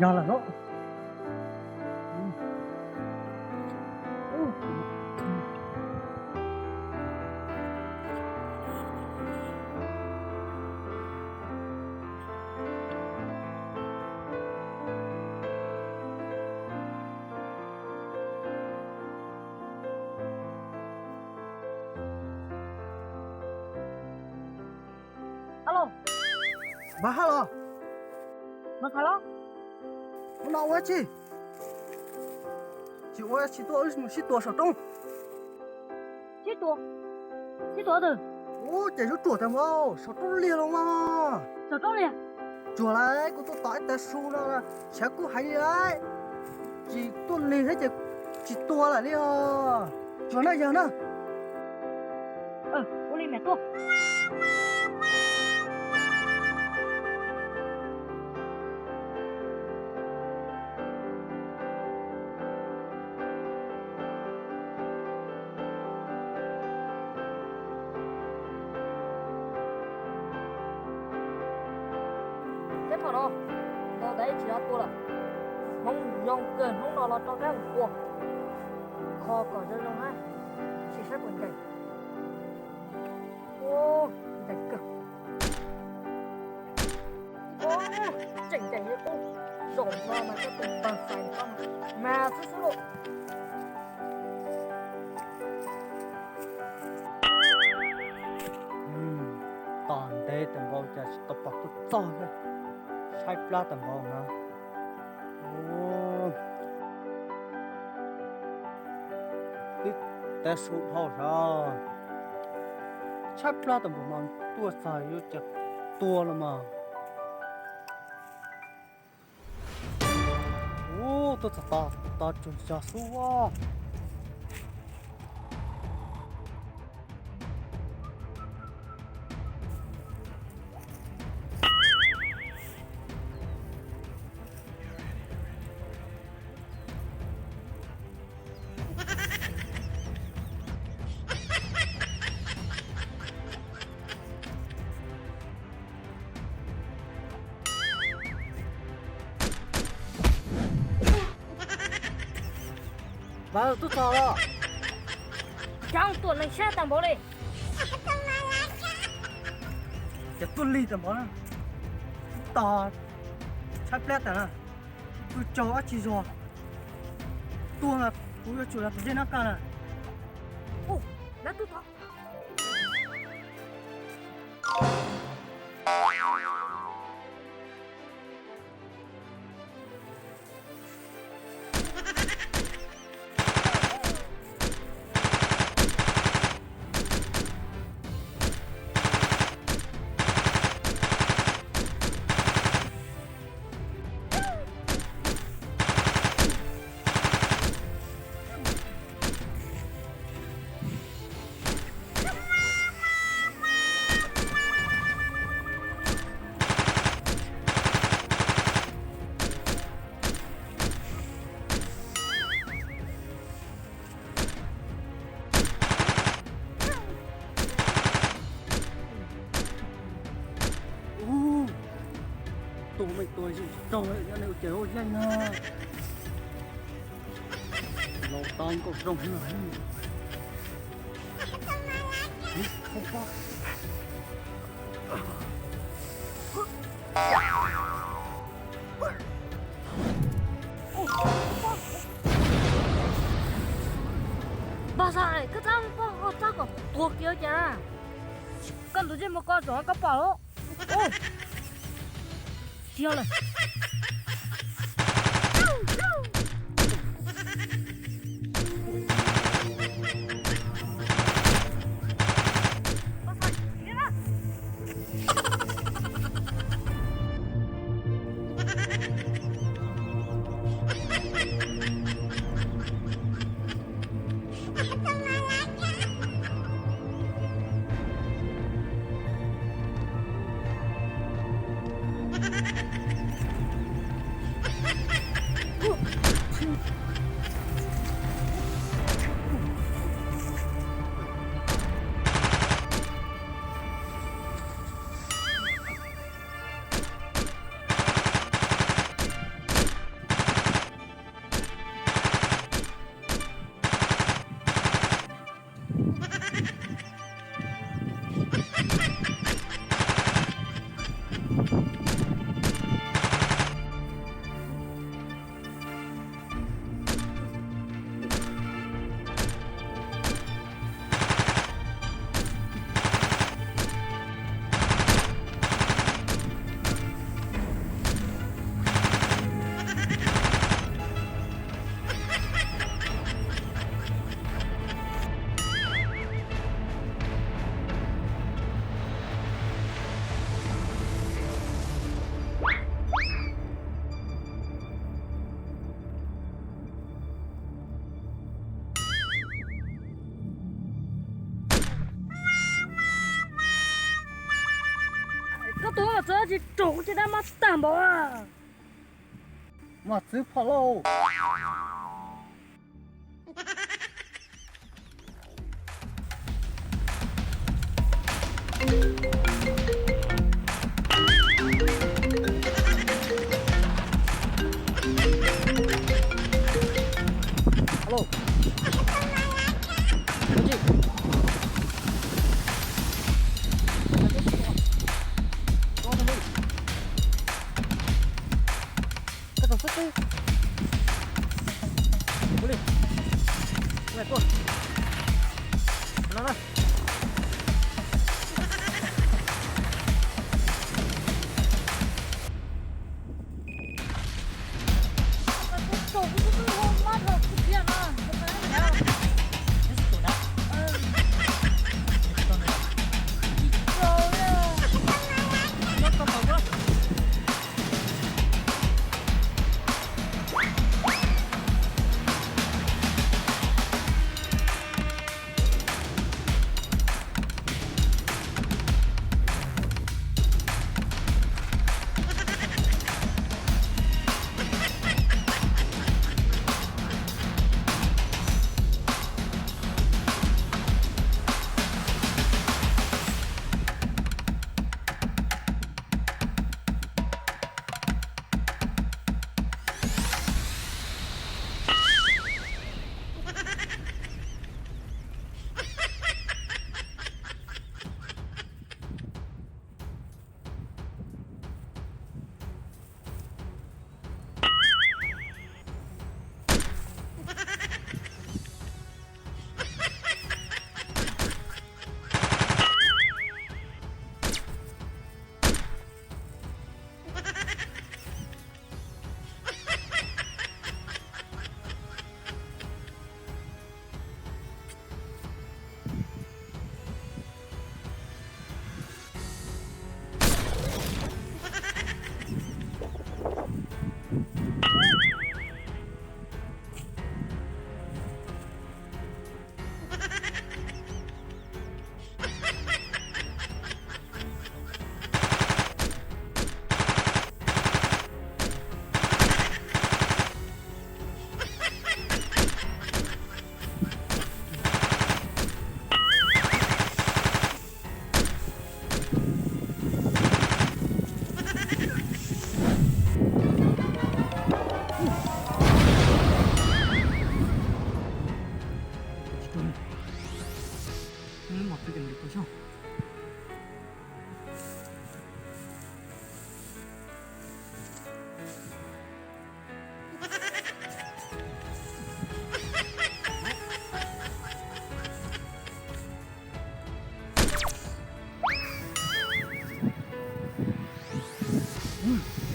Yog lawm lauj. Alo. Npawg Haj los? Npawg Haj los? Ua no ua tsi? Tsis ua tsis tuaj, wb mus sib tua saum roob. Sib tua? Sib tua twg? Ub, ces zuj ruam tag npaum, saum roob liag los mas. Saum roob liag? Tsuag lawm, kuv tuaj tom ib tav su no, tshav kub heev li lawm. Tsis tuaj lig thiab ces tsis tua lawm li os. Tsuag na, yog na. Ua li mas tuaj. Teb pom no, no dab tsis tua lawm. Hmoob zoo kawg, hnub no los rau kab mus tua, kho kom zoo zoo na, sim saib puas ncaim. Ncaim kawg. Tseem ncaim li qub, zaum no mas koj tus pawg fais koj mas xwb xwb lauj. Tos ntev tag npaum cas tsis tau pom tuaj txog thiab, tshaib plab tag npaum no. Ib tav su dhau sas, tshaib plab tag npaum no tuaj txog yuav cas tua los mas. Ub, tuaj txog tos, tos tsuag tsuag xwb. Npawg, tuaj txog los? Coob, tuaj neeg sab tag npaum li. Ces tuaj lig tag npaum na, tos tshaib plab tas na, pw tsaug dab tsi zog, tuaj mas kuv yuav tsum los tom zej nab qa na. Ub, lawv tuaj tod. Ub, tua me tua zim raug nyob ne, ua cas ua yeej no. Laus tau nkauj zoo heev. Npawg Xais, koj txhob poj ho txhob kom tuag kiag cas na. Koj tus ntsej muag ko tseem koj pom los? Tsis yog lawm. Koj tus mos txwv tsis raug kuv caj dab mob tag npaum. Mos txwv phom lauj. Alo. Ua tsi? Koj tau xwb xwb. Ua li. Ua tuaj. No na.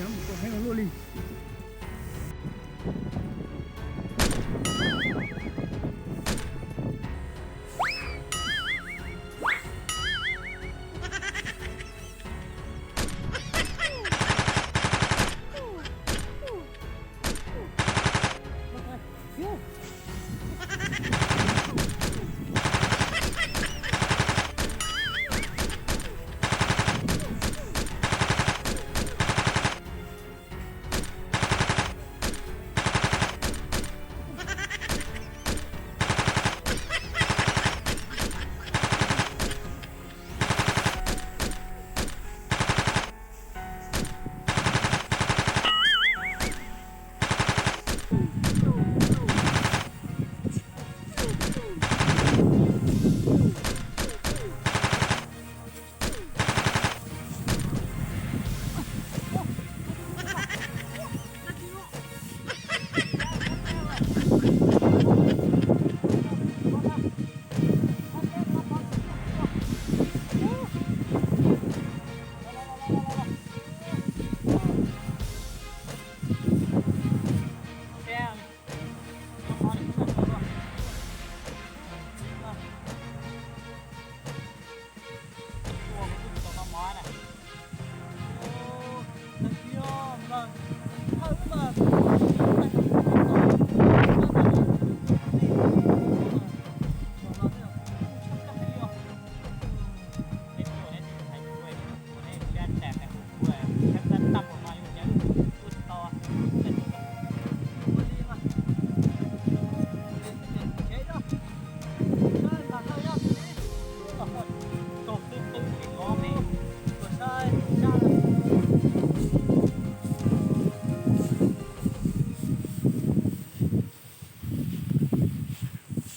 Cov mus koj heev luaj li.